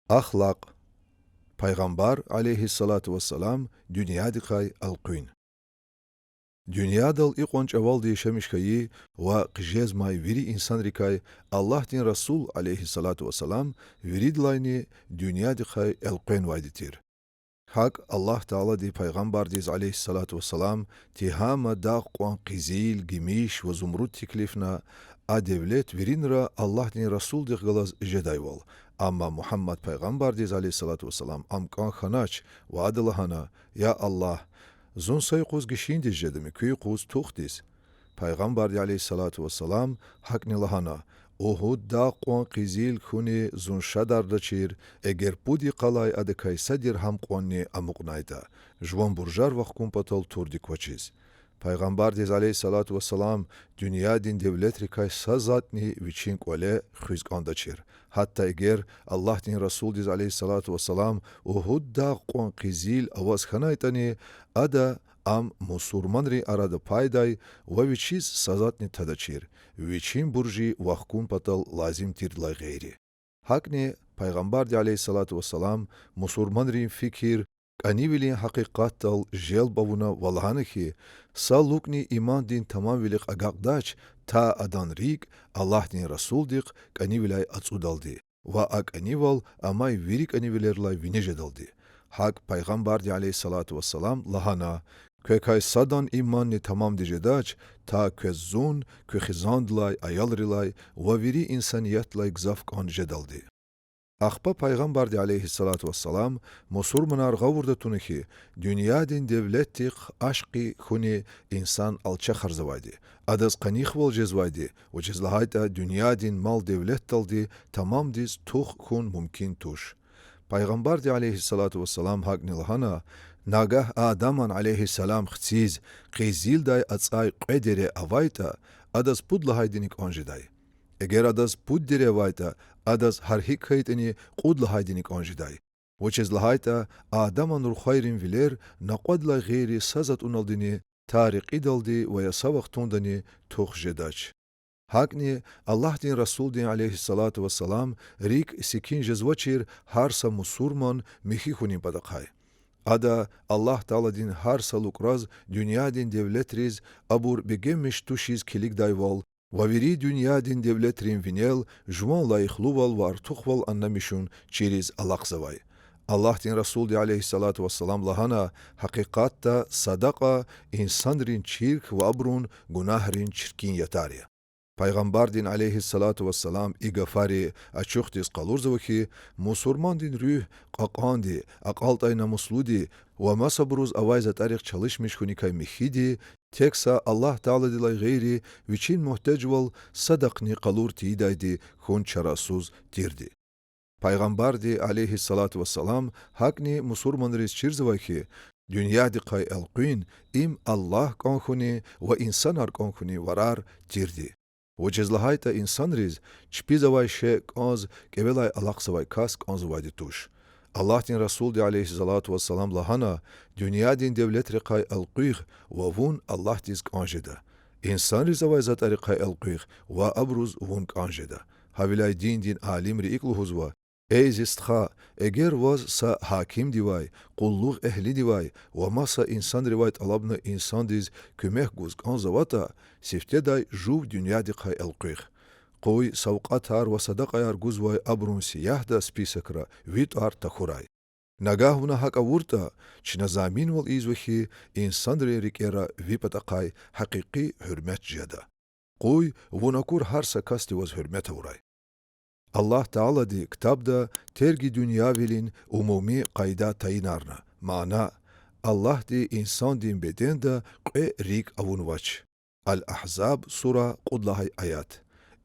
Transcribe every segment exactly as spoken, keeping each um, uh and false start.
Ахлакь. Пайгъамбар, عليه الصلاة والسلام, дуьньядихъай элкъуьн. Дуьньядал икьван чӀавалди яшамиш хьайи ва хъжезмай вири инсанрикай Аллагьдин Расул, عليه الصلاة والسلام, виридалайни дуьньядихъай элкъвенвайди тир. ГьакӀ Аллагь Таалади пайгъамбардиз, عليه الصلاة والسلام, Тигьама дагъ кьван къизил, гимиш ва зумруд теклифна, а девлет виринра Аллагьдин Расулдихъ галаз жедайвал. Амма Мугьаммад пайгъамбардиз, عليه الصلاة والسلام, ам кӀан хьанач ва ада лагьана: Я Аллагь, зун са юкъуз гишиндиз жеда, муькуь юкъуз тухдиз. Пайгъамбарди, عليه الصلاة والسلام, гьакӀни лагьана: Угьуд дагъ кьван къизил хьуни зун шадардачир, эгер пуд йикъалай адакай са диргьам кьванни амукьнайтӀа, жуван буржар вахкун патал турди квачиз. Пайгъамбардиз, عليه الصلاة والسلام, дуьньядин девлетрикай са затӀни вичин кӀвале хуьз кӀандачир. Гьатта эгер Аллагьдин Расулдиз, عليه الصلاة والسلام, Угьуд дагъ кьван къизил аваз хьанайтӀани, ада ам мусурманрин арада пайдай ва вичиз са затӀни тадачир, вичин буржи вахкун патал лазим тирдалай гъейри. ГьакӀни Пайгъамбарди, عليه الصلاة والسلام, мусурманрин фикир кӀанивилин гьакъикъатдал желб авуна ва лагьана хьи, са лукӀни имандин тамамвилихъ агакьдач, та адан рикӀ Аллагьдин Расулдихъ кӀанивиляй ацӀудалди ва а кӀанивал амай вири кӀанивилерилай вине жедалди. ГьакӀ Пайгъамбарди, عليه الصلاة والسلام, лагьана: Квекай садан иманни тамамди жедач, та квез зун куь хизандилай, аялрилай ва вири инсаниятдилай гзаф кӀан жедалди. Ахпа Пайгъамбарди, عليه الصلاة والسلام, мусурманар гъавурда туна хьи, дуьньядин девлетдихъ ашкъи хьуни инсан алчахарзавайди, адаз къанихвал жезвайди, вучиз лагьайтӀа дуьньядин мал-девлетдалди тамамдиз тух хьун мумкин туш. Пайгъамбарди, عليه الصلاة والسلام, гьакӀни лагьана: Нагагь Адаман, عليه السلام, хциз къизилдай ацӀай кьве дере авайтӀа, адаз пуд лагьайдини кӀан жедай. Эгер адаз пуд дере авайтӀа, адаз гьар гьикӀ хьайитӀани кьуд лагьайдини кӀан жедай. Вучиз лагьайтӀа Адаман рухвайрин вилер накьвадилай гъейри са затӀуналдини, та рекьидалди ва я са вахтундани тух жедач. ГьакӀни Аллагьдин Расулдин, عليه الصلاة والسلام, рикӀ секин жезвачир гьар са мусурман михьи хьунин патахъай. Ада Аллагь Тааладин гьар са лукӀраз дуьньядин девлетриз абур бегенмиш тушиз килигдайвал ва вири дуьньядин девлетрин винел жуван лайихлувал ва артухвал аннамишун чириз алахъзавай. Аллагьдин Расулди, عليه الصلاة والسلام, лагьана: Гьакъикъатда садакьа инсанрин чирк ва абурун гунагьрин чиркин ятар я. Пайгъамбардин, عليه الصلاة والسلام, и гафари ачухдиз къалурзава хьи, мусурмандин руьгь кьакьанди, акьалтӀай намуслуди ва масабуруз авай затӀарихъ чалишмиш хьуникай михьиди, тек са Аллагь Тааладилай гъейри вичин мугьтежвал садахъни къалур тийидайди хьун чарасуз тирди. Пайгъамбарди, عليه الصلاة والسلام, гьакӀни мусурманриз чирзавай хьи, дуьньядихъай элкъуьн— им Аллагь кӀан хьунин ва инсанар кӀан хьунин варар тирди. Вучиз лагьайтӀа инсанриз чпиз авай шей кӀанз кӀевелай алахъзавай кас кӀанзавайди туш. Аллагьдин Расулди, عليه الصلاة والسلام, лагьана: Дуьньядин девлетрихъай элкъуьгъ ва вун Аллагьдиз кӀан жеда. Инсанриз авай затӀарихъай элкъуьгъ ва абуруз вун кӀан жеда. Гьавиляй диндин алимри икӀ лугьузва: Эй зи стха, эгер ваз са гьакимдивай, къуллугъ эгьлидивай ва маса инсанривай тӀалабна инсандиз куьмек гуз кӀанзаватӀа, сифтедай жув дуьньядихъай элкъуьгъ. Къуй савкьватар ва садакьаяр гузвай абурун сиягьда списокра ви тӀвар тахьурай. Нагагь вуна гьакӀ авуртӀа, чна заминвал ийизва хьи, инсанрин рикӀера ви патахъай гьакъикъи гьуьрмет жеда. Къуй вун акур гьар са касдиваз гьуьрмет авурай. Аллагь Таалади ктабда терги дуьньявилин умуми къайда тайинарна, мана: Аллагьди инсандин беденда кьве рикӀ авунвач. Ал-Агьзаб сура, кьуд лагьай аят.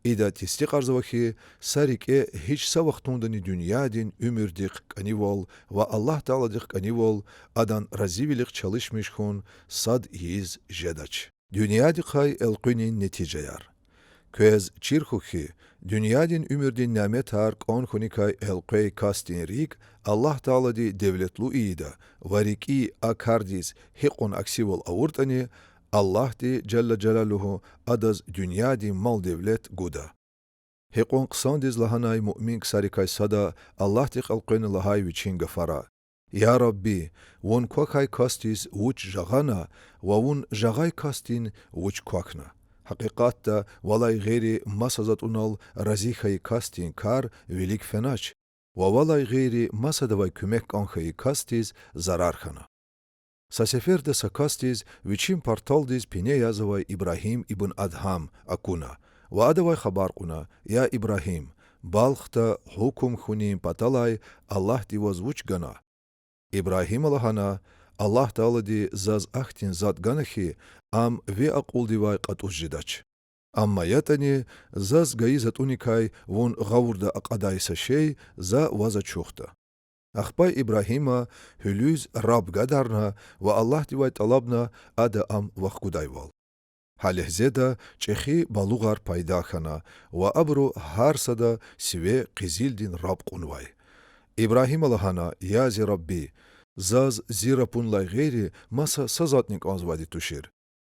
Ида тестикьарзава хьи, са рикӀе гьич са вахтундани дуьньядин уьмуьрдихъ кӀанивал ва Аллагь Тааладихъ кӀанивал, Адан разивилихъ чалишмиш хьун сад ийиз жедач. Дуьньядихъай элкъуьнин нетижаяр. Квез чир хьухь хьи, дуьньядин уьмуьрдин няметар кӀан хьуникай элкъвей касдин рикӀ Аллагь Таалади девлетлу ийида ва рикӀи а кардиз гьикьван аксивал авуртӀани, Аллагьди, جل جلاله, адаз дуьньядин мал-девлет гуда. Гьикьван хъсандиз лагьанай муъмин ксарикай сада Аллагьдихъ элкъвена лагьай вичин гафара: Я Рабби, Вун квахьай касдиз вуч жагъана ва Вун жагъай касдин вуч квахьна. Гьакъикъатда, Валай гъейри маса затӀунал рази хьайи касдин кар вилик фенач, ва Валай гъейри масадавай куьмек кӀан хьайи касдиз зарар хьана. Са сеферда са касдиз вичин парталдиз пине язавай Ибрагьим ибн Адгьам акуна ва адавай хабар кьуна: Я Ибрагьим, Балхда гьукум хьунин паталай Аллагьди ваз вуч гана? Ибрагьима лагьана: Аллагь Таалади заз ахьтин затӀ гана хьи, ам ви акьулдивай кьатӀуз жедач. Амма ятӀани, заз гайи затӀуникай Вун гъавурда акьадай са шей за ваз ачухда. Ахпа Ибрагьима гьуьлуьз раб гадарна ва Аллагьдивай тӀалабна Ада ам вахкудайвал. Гьа легьзеда чӀехи балугъар пайда хьана ва абуру гьар сада сиве къизилдин раб кьунвай. Ибрагьима лагьана: Я зи Рабби, заз Зи Рапунилай гъейри маса са затӀни кӀанзавайди тушир.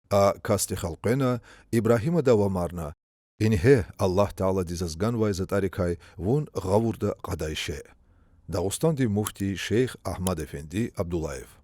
А касдихъ элкъвена, Ибрагьима давамарна: Ингье Аллагь Таалади заз ганвай затӀарикай Вун гъавурда акьадай шей. Дагъустандин муфтий шейх Агьмад-эфенди Абдуллаев.